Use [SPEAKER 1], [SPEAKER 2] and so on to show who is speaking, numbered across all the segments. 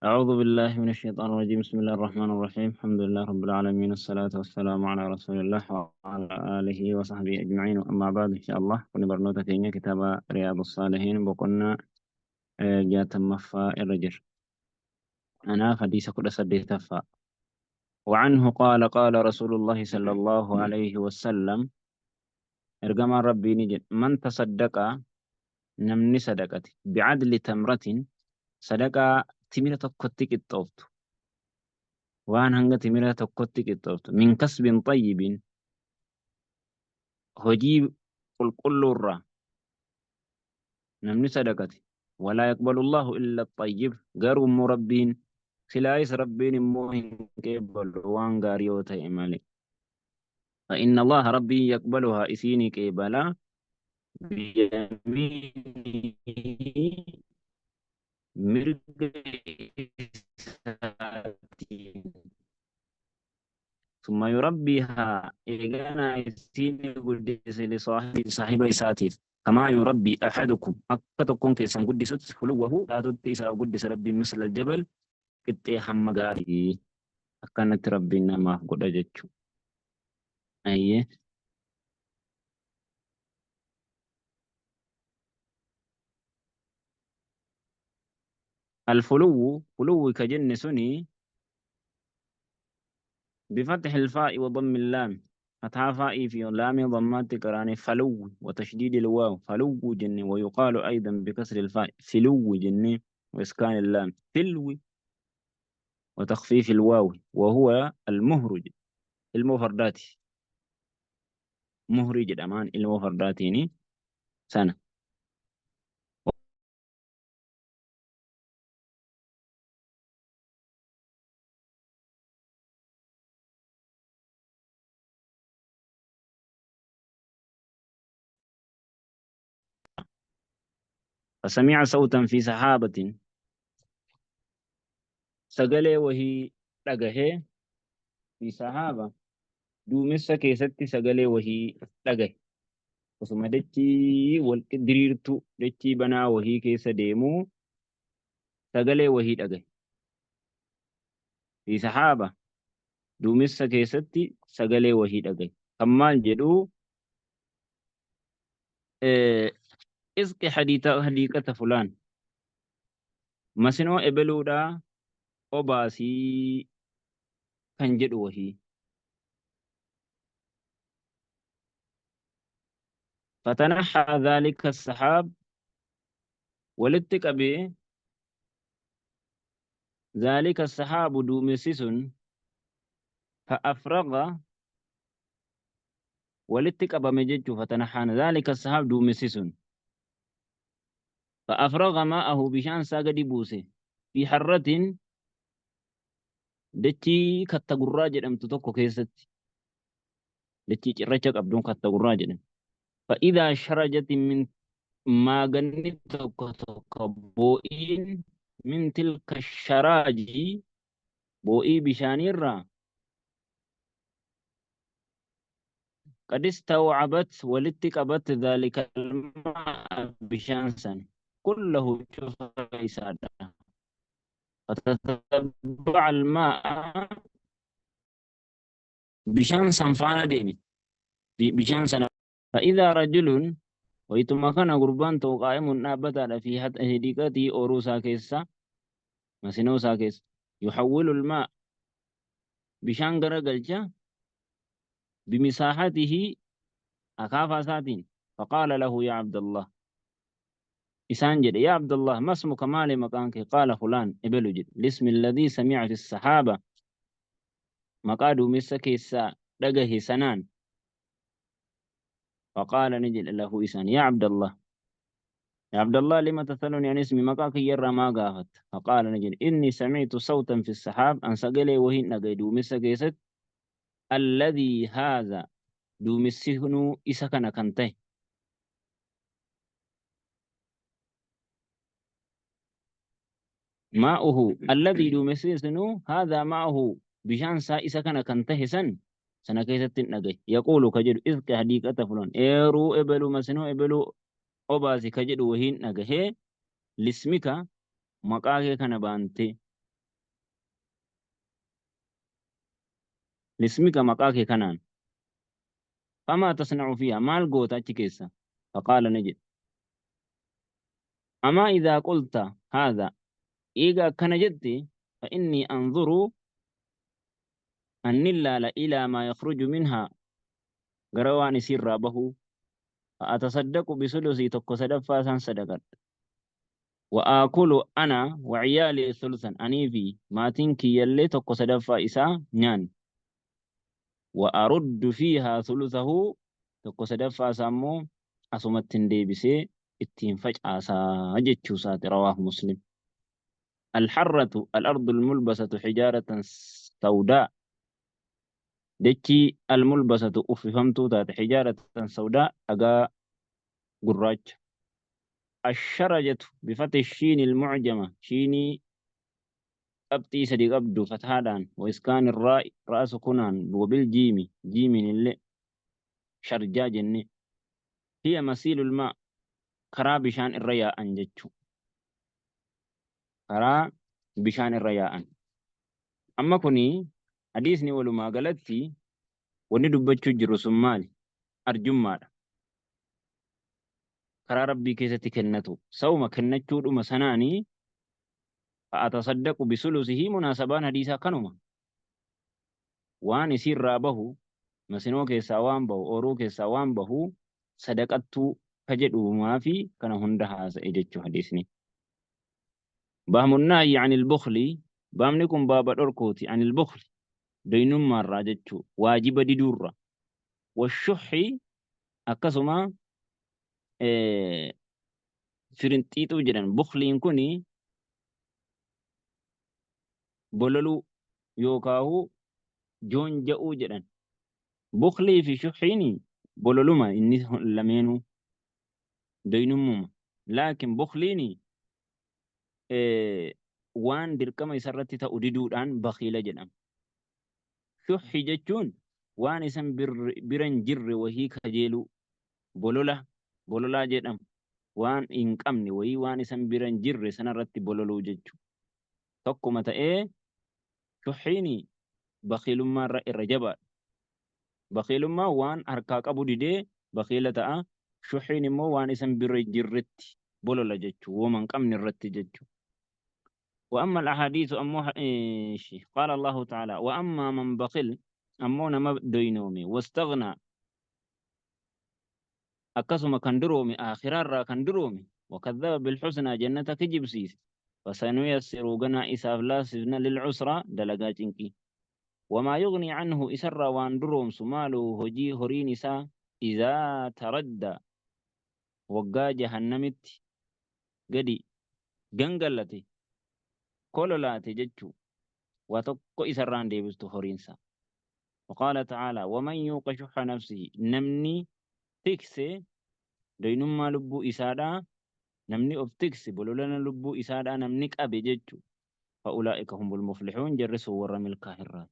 [SPEAKER 1] أعوذ بالله من الشيطان الرجيم. بسم الله الرحمن الرحيم. الحمد لله رب العالمين، الصلاة والسلام على رسول الله وعلى آله وصحبه أجمعين، أما بعد. إن شاء الله كنا برنوتا كينيا كتاب رياض الصالحين بقلنا جات مفا الرجل أنا حديث كل سديت. وعنه قال قال رسول الله صلى الله عليه وسلم إرجما ربي نجد من تصدق نمني صدقتي بعدل تمرة صدقة timira tokkotti qixxooftu, waan hanga timira tokkotti qixxooftu, min kasbin xayyibin, hojii qulqulluurraa namni sadaqate, walaa yaqbalu Allahu illa xayyib, garuu immoo Rabbiin silaayis Rabbiin immoo hin qeebalu waan gaarii yoo ta'e malee. فإن الله ربي يقبلها إسيني قبلا بيمينه mirga isaatiin, ثم يربيها إيغانا إسيني قدس لصاحب صاحب إساتيف كما يربي أحدكم أكتكم كيسان قدست فلوه لا تتئس قدس ربي مثل الجبل قطي هم غاري أكنت ربي نما قد جتشو أيه. الفلو فلو كجن سني بفتح الفاء وضم اللام، فتح فاء في لام ضمات كراني فلو، وتشديد الواو فلو جن، ويقال أيضا بكسر الفاء فلو جن وإسكان اللام فلو وتخفيف الواو، وهو المهرج المفردات مهرج الأمان المفرداتين سنة. فسمع صوتا في سحابة سجل وهي لقه في سحابة دومسة كيستي سجل وهي لقه وثم دتي والدريرتو دتي بنا وهي كيس ديمو سجل وهي لقه في سحابة دومسة كيستي سجل وهي لقه كمال جدو اسقي حديقة فلان مسنو إبلودا أوباسي كان جدو وهي. فتنحى ذلك السحاب ولتك به ذلك السحاب دومسس فأفرغ ولتك بمجج فتنحى ذلك السحاب دومسس فأفرغ ماءه بشان ساقد بوسه في حرة دتي كتغراج أم تتوكو كيست دتي رجك أبدون كتغراج. فإذا شرجت من ما جنتك بوئين من تلك الشراج بوئي بشانيرا قد استوعبت ولتكبت ذلك الماء بشانسا كله شوف فتتبع الماء بشانسا فانا ديني بشانسا. فإذا رجل ويتم كان قربان قائم نابتا في هديكته أوروسا كيسا مسنوسا كيس يحول الماء بشان غرغلجا بمساحته أكافا ساتين. فقال له يا عبد الله إسانجد يا عبد الله ما اسمك مالي مكانك؟ قال فلان إبلجد الاسم الذي سمع في السحابة مقادو مسكيسا دقه سنان. فقال نجل له إسان يا عبد الله يا عبد الله لما تسألني عن اسمي مكاك يرى ما قافت؟ فقال نجل إني سمعت صوتا في السحاب أن سقلي وهي نقيدو مسكيست الذي هذا دومسهنو إسكن كنته ماؤه الذي دومسهنو هذا ماؤه بشان سا إسكن كنته سن سنة كيست نجي يقول كجد إذ كهديك فلان إيرو إبلو مسنو إبلو أبازي كجد وهين نجه لاسمك مقاك كان بانتي Lismika maqaa kee kanaan. Famaa tasna'u fiihaa maal goota achi keessa? Faqaala ni jedhe. Amaa idhaa qulta haadha eega akkana jette fa innii anzuru annin laala ilaa maa yakhruju minhaa gara waan isiirraa bahuu fa atasaddaqu bisulusii tokko sadaffaa isaan sadaqadha. Wa aakulu ana wa ciyaalii sulusan anii fi maatiin kiyyallee tokko sadaffaa isaa nyaanna. Wa aruddu fiihaa sulusahu tokko sadaffaa isaa immoo asumattin deebisee ittiin facaasaa jechuu isaati. Rawaahu Muslim. Alharratu al-ardu al-mulbasatu hijaaratan sawdaa dachii al-mulbasatu uffifamtuu taate hijaaratan sawdaa dhagaa gurraacha. Asharajatu bifati shiini al-mucjama shiinii qabxii sadi qabdu fathaadhaan wa iskaani raa'i ra'a sukunaan wa bil jiimi jiimiin illee sharjaa jenne hiya masiilul maa karaa bishaan irra yaa'an jechuu karaa bishaan irra yaa'an. Amma kuni hadiisni walumaa galatti wanni dubbachuu jiru sun maali? Arjummaadha. Karaa Rabbii keessatti kennatu. Sawuma kennachuudhuma sanaani fa'atasaddaqu bisulusihi munaasabaan hadiisaa kanuma. Waan isiirraa bahu masinoo keessaa waan bahu ooruu keessaa waan bahu sadaqattuu ka jedhuumaa fi kana hunda haasa'e jechuu hadiisni. Bahmun nahyi anil bukhli baabni kun baaba dhorkuuti anil bukhli doynummaarraa jechuu waajiba diduurra washuhhi akkasuma firinxiixuu jedhan bukhliin kuni bololuu yookaahu joonja'uu jedhan. Bukhlii fi shuhhiin bololuma inni lameenuu doynummuma. Laakiin bukhliin waan dirqama isarratti ta'u diduudhaan bakhiila jedhama. Shuhhi jechuun waan isan bira hin jirre wahii kajeeluu bolola bololaa jedhama. Waan hin qabne wayii waan isan bira hin jirre sanarratti bololuu jechu. Tokkuma ta'ee shuhhiin bakhiilummaarra irra jabaadha. Bakhiilummaan waan harkaa qabu didee bakhiila ta'a. Shuhhiin immoo waan isan bira hin jirretti bolola jechu. Woma hin qabne irratti jechu. وأما الأحاديث أمو قال الله تعالى وأما من بخل أمو نما دوينومي واستغنى akkasuma kan duroome aakhiraarraa kan duroome wakadhaba bilhusnaa jannata kijibsiise fasanuyassiru ganaa isaaf laasifna lilcusraa dalagaa cinqii wamaa yugnii canhu isarraa waan duroomsu maaluhu hojii horiin isaa idaa taradda waggaa jahannamitti gadi gangalate kololaate jechuu waa tokko isarraan deebistu horiinsa. وقال تعالى ومن يوق شح نفسه namni tikse doynummaa lubbuu isaadhaa namni of tikse bololana lubbuu isaadhaa namni qabe jechu فأولئك هم المفلحون jarri sun warra milkaa'irraa.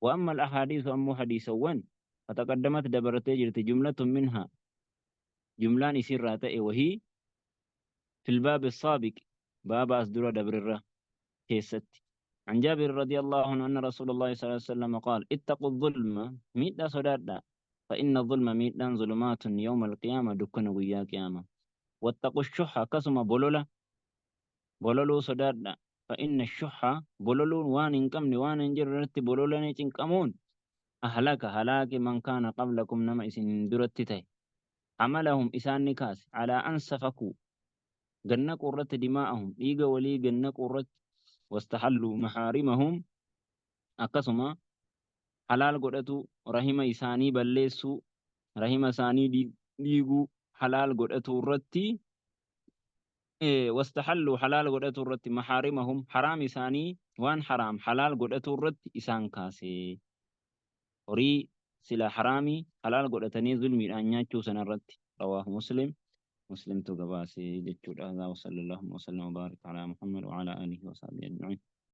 [SPEAKER 1] وأما الأحاديث أمو حديثوان فتقدمت dabartee jirti جملة منها jumlaan isiirraa ta'e wahii في الباب السابق baaba as dura dabrirra keessatti. عن جابر رضي الله عنه أن رسول الله صلى الله عليه وسلم قال اتقوا الظلم miidhaa sodaadhaa فإن الظلم miidhaan ظلمات يوم القيامة dukkana guyyaa قيامة. واتقوا الشح akkasuma bolola bololuu sodaadhaa فإن الشح bololuun waan hin qabne waan hin jirre irratti bololanii cinqamuun أهلك halaake من كان قبلكم nama isin duratti ta'e. حملهم isaan ni kaase على أن سفكوا gannaquu irratti دماءهم dhiiga walii gannaquu irratti واستحلوا محارمهم akkasuma halaal godhatu rahima isaanii balleessuu rahima isaanii dhiiguu halaal godhatu irratti واستحلوا halaal godhatu irratti محارمهم haraam isaanii waan haraam halaal godhatu irratti isaan kaase. Horii sila haraamii halaal godhatanii zulmiidhaan nyaachuu sana irratti. رواه مسلم muslimtu gabaase jechuudha. هذا وصلى الله وسلم وبارك على محمد وعلى آله وصحبه أجمعين.